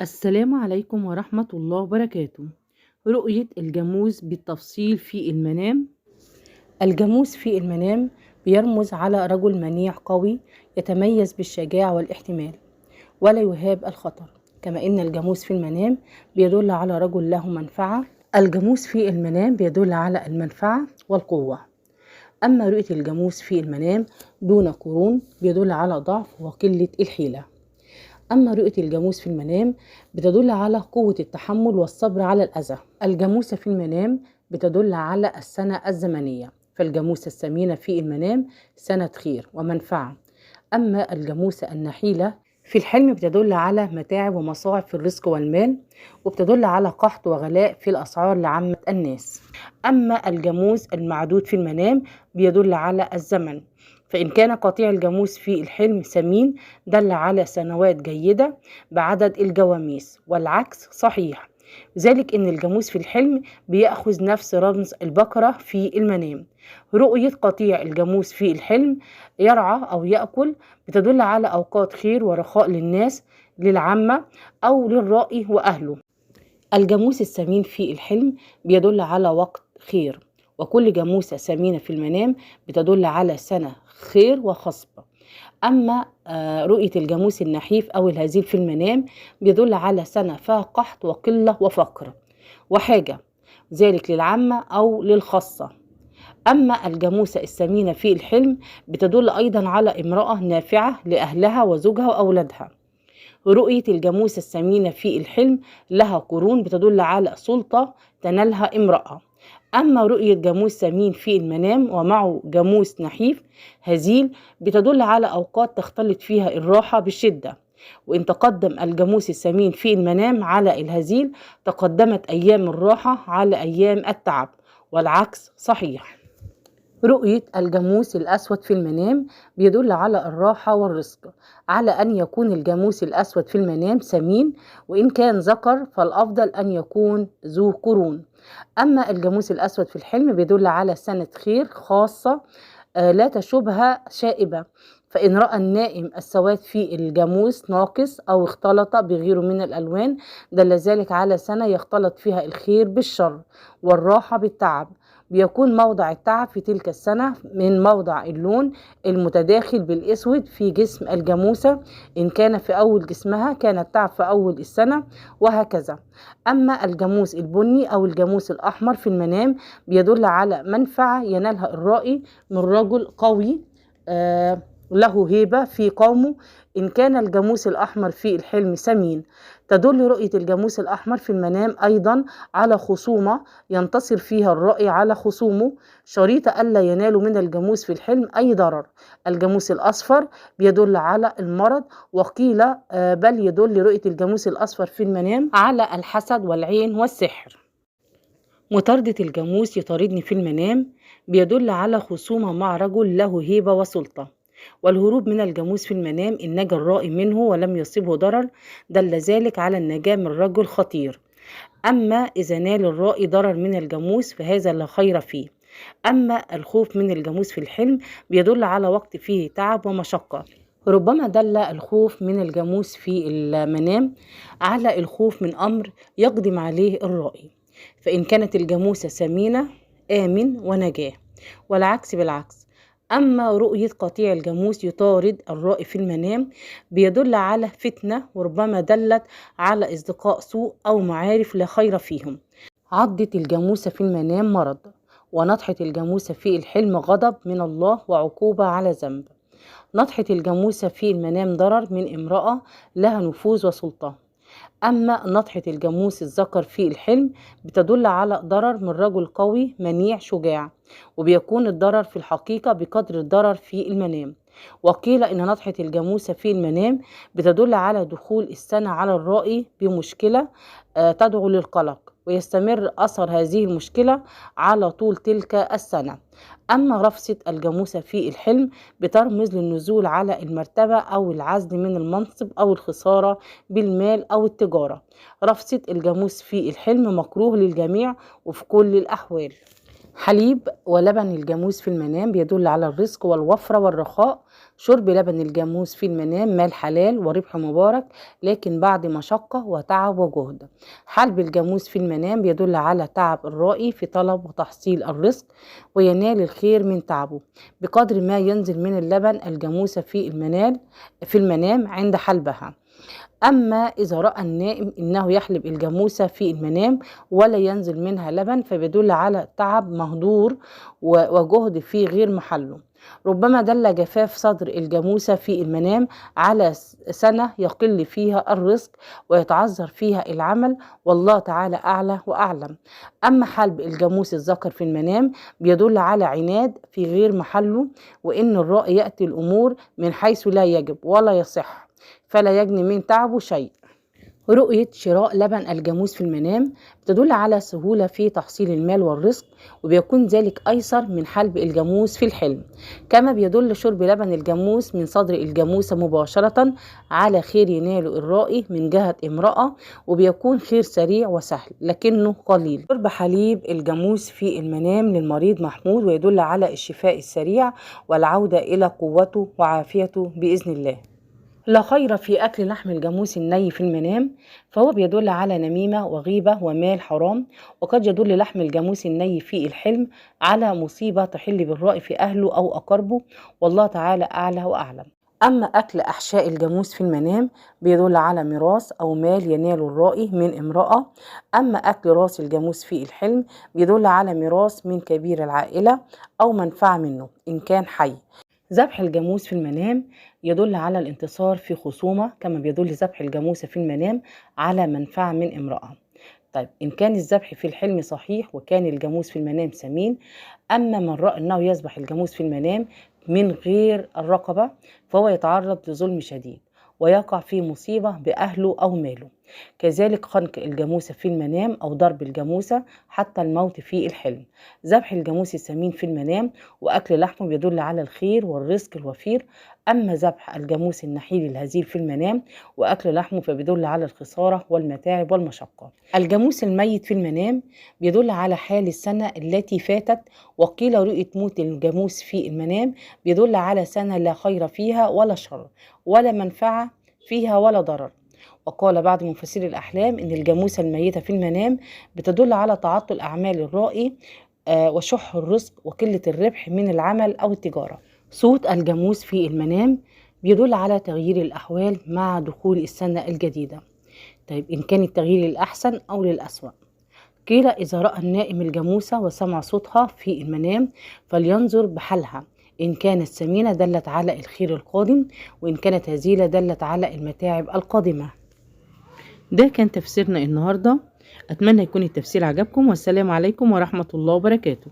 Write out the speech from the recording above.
السلام عليكم ورحمة الله وبركاته. رؤية الجاموس بالتفصيل في المنام. الجاموس في المنام بيرمز على رجل منيع قوي يتميز بالشجاعة والاحتمال ولا يهاب الخطر، كما إن الجاموس في المنام بيدل على رجل له منفعة. الجاموس في المنام بيدل على المنفعة والقوة. أما رؤية الجاموس في المنام دون قرون بيدل على ضعف وقلة الحيلة. أما رؤية الجاموس في المنام بتدل على قوة التحمل والصبر على الأذى. الجاموسة في المنام بتدل على السنة الزمنية، فالجاموسة السمينة في المنام سنة خير ومنفعة. أما الجاموسة النحيلة في الحلم بتدل على متاعب ومصاعب في الرزق والمال، وبتدل على قحط وغلاء في الأسعار لعامة الناس. أما الجاموس المعدود في المنام بيدل على الزمن، فإن كان قطيع الجاموس في الحلم سمين دل على سنوات جيدة بعدد الجواميس، والعكس صحيح، ذلك إن الجاموس في الحلم بيأخذ نفس رمز البقرة في المنام. رؤية قطيع الجاموس في الحلم يرعى أو يأكل بتدل على أوقات خير ورخاء للناس، للعامة أو للرائي وأهله. الجاموس السمين في الحلم بيدل على وقت خير، وكل جاموسة سمينة في المنام بتدل على سنة خير وخصب. أما رؤية الجاموس النحيف أو الهزيل في المنام بيدل على سنة فيها قحط وقلة وفقر وحاجة، ذلك للعامة أو للخاصة. أما الجاموسة السمينة في الحلم بتدل أيضا على امرأة نافعة لأهلها وزوجها وأولادها. رؤية الجاموسة السمينة في الحلم لها قرون بتدل على سلطة تنالها امرأة. أما رؤية جاموس سمين في المنام ومعه جاموس نحيف هزيل بتدل على أوقات تختلط فيها الراحة بالشدة، وإن تقدم الجاموس السمين في المنام على الهزيل تقدمت أيام الراحة على أيام التعب، والعكس صحيح. رؤية الجاموس الأسود في المنام بيدل على الراحة والرزق، على أن يكون الجاموس الأسود في المنام سمين، وإن كان ذكر فالأفضل أن يكون ذو قرون. أما الجاموس الأسود في الحلم بيدل على سنة خير خاصة لا تشوبها شائبة، فإن رأى النائم السواد في الجاموس ناقص أو اختلط بغيره من الألوان دل ذلك على سنة يختلط فيها الخير بالشر والراحة بالتعب. بيكون موضع التعب في تلك السنة من موضع اللون المتداخل بالأسود في جسم الجاموسة، إن كان في أول جسمها كان التعب في أول السنة، وهكذا. أما الجاموس البني أو الجاموس الأحمر في المنام بيدل على منفعة ينالها الرائي من رجل قوي له هيبة في قومه. إن كان الجاموس الأحمر في الحلم سمين تدل رؤية الجاموس الأحمر في المنام أيضا على خصومة ينتصر فيها الرائي على خصومه، شريط ألا ينال من الجاموس في الحلم أي ضرر. الجاموس الأصفر بيدل على المرض، وقيل بل يدل رؤية الجاموس الأصفر في المنام على الحسد والعين والسحر. مطاردة الجاموس يطاردني في المنام بيدل على خصومة مع رجل له هيبة وسلطة، والهروب من الجاموس في المنام إن نجا الرائي منه ولم يصبه ضرر دل ذلك على النجاة من رجل خطير. أما إذا نال الرائي ضرر من الجاموس فهذا لا خير فيه. أما الخوف من الجاموس في الحلم بيدل على وقت فيه تعب ومشقة. ربما دل الخوف من الجاموس في المنام على الخوف من أمر يقدم عليه الرائي، فإن كانت الجاموسة سمينة آمن ونجاة، والعكس بالعكس. أما رؤية قطيع الجاموس يطارد الرائي في المنام بيدل على فتنة، وربما دلت على أصدقاء سوء أو معارف لا خير فيهم. عضة الجاموسة في المنام مرض، ونطحة الجاموسة في الحلم غضب من الله وعقوبة على ذنب. نطحة الجاموسة في المنام ضرر من امرأة لها نفوذ وسلطة. أما نطحة الجاموس الذكر في الحلم بتدل على ضرر من رجل قوي منيع شجاع، وبيكون الضرر في الحقيقة بقدر الضرر في المنام. وقيل إن نطحة الجاموسة في المنام بتدل على دخول السنة على الرائي بمشكلة تدعو للقلق، ويستمر أثر هذه المشكلة على طول تلك السنة. أما رفسة الجاموسة في الحلم بترمز للنزول على المرتبة أو العزل من المنصب أو الخسارة بالمال أو التجارة. رفسة الجاموس في الحلم مكروه للجميع وفي كل الأحوال. حليب ولبن الجاموس في المنام بيدل على الرزق والوفرة والرخاء. شرب لبن الجاموس في المنام مال حلال وربح مبارك، لكن بعد مشقة وتعب وجهد. حلب الجاموس في المنام بيدل على تعب الرائي في طلب وتحصيل الرزق، وينال الخير من تعبه بقدر ما ينزل من اللبن الجاموسة في المنام عند حلبها. أما إذا رأى النائم إنه يحلب الجاموسة في المنام ولا ينزل منها لبن، فبيدل على تعب مهدور وجهد في غير محله. ربما دل جفاف صدر الجاموسة في المنام على سنة يقل فيها الرزق ويتعذر فيها العمل، والله تعالى أعلى وأعلم. أما حلب الجاموس الذكر في المنام بيدل على عناد في غير محله، وإن الرأي يأتي الأمور من حيث لا يجب ولا يصح، فلا يجني من تعبه شيء. رؤية شراء لبن الجاموس في المنام بتدل على سهولة في تحصيل المال والرزق، وبيكون ذلك أيسر من حلب الجاموس في الحلم. كما بيدل شرب لبن الجاموس من صدر الجاموسة مباشرة على خير يناله الرائي من جهة امرأة، وبيكون خير سريع وسهل لكنه قليل. شرب حليب الجاموس في المنام للمريض محمود، ويدل على الشفاء السريع والعودة إلى قوته وعافيته بإذن الله. لا خير في أكل لحم الجاموس الني في المنام، فهو بيدل على نميمة وغيبة ومال حرام. وقد يدل لحم الجاموس الني في الحلم على مصيبة تحل بالرأي في أهله أو أقربه، والله تعالى أعلى وأعلم. أما أكل أحشاء الجاموس في المنام بيدل على ميراث أو مال ينال الرائي من امرأة. أما أكل راس الجاموس في الحلم بيدل على ميراث من كبير العائلة أو منفعة منه إن كان حي. ذبح الجاموس في المنام يدل على الانتصار في خصومة، كما بيدل ذبح الجاموسة في المنام على منفعة من امرأة. طيب، إن كان الذبح في الحلم صحيح وكان الجاموس في المنام سمين، أما من رأى أنه يذبح الجاموس في المنام من غير الرقبة فهو يتعرض لظلم شديد ويقع في مصيبة بأهله أو ماله. كذلك خنق الجاموسة في المنام أو ضرب الجاموسة حتى الموت في الحلم. ذبح الجاموس السمين في المنام وأكل لحمه بيدل على الخير والرزق الوفير. أما ذبح الجاموس النحيل الهزيل في المنام وأكل لحمه فبيدل على الخسارة والمتاعب والمشقة. الجاموس الميت في المنام بيدل على حال السنة التي فاتت، وقيل رؤية موت الجاموس في المنام بيدل على سنة لا خير فيها ولا شر ولا منفعة فيها ولا ضرر. وقال بعض مفسري الأحلام إن الجاموسة الميتة في المنام بتدل على تعطل أعمال الرائي وشح الرزق وقلة الربح من العمل أو التجارة. صوت الجاموس في المنام بيدل على تغيير الأحوال مع دخول السنة الجديدة. طيب، إن كان التغيير للأحسن أو للأسوأ. قيل إذا رأى النائم الجاموسة وسمع صوتها في المنام فلينظر بحالها، إن كانت سمينة دلت على الخير القادم، وإن كانت هزيلة دلت على المتاعب القادمة. ده كان تفسيرنا النهاردة، أتمنى يكون التفسير عجبكم، والسلام عليكم ورحمة الله وبركاته.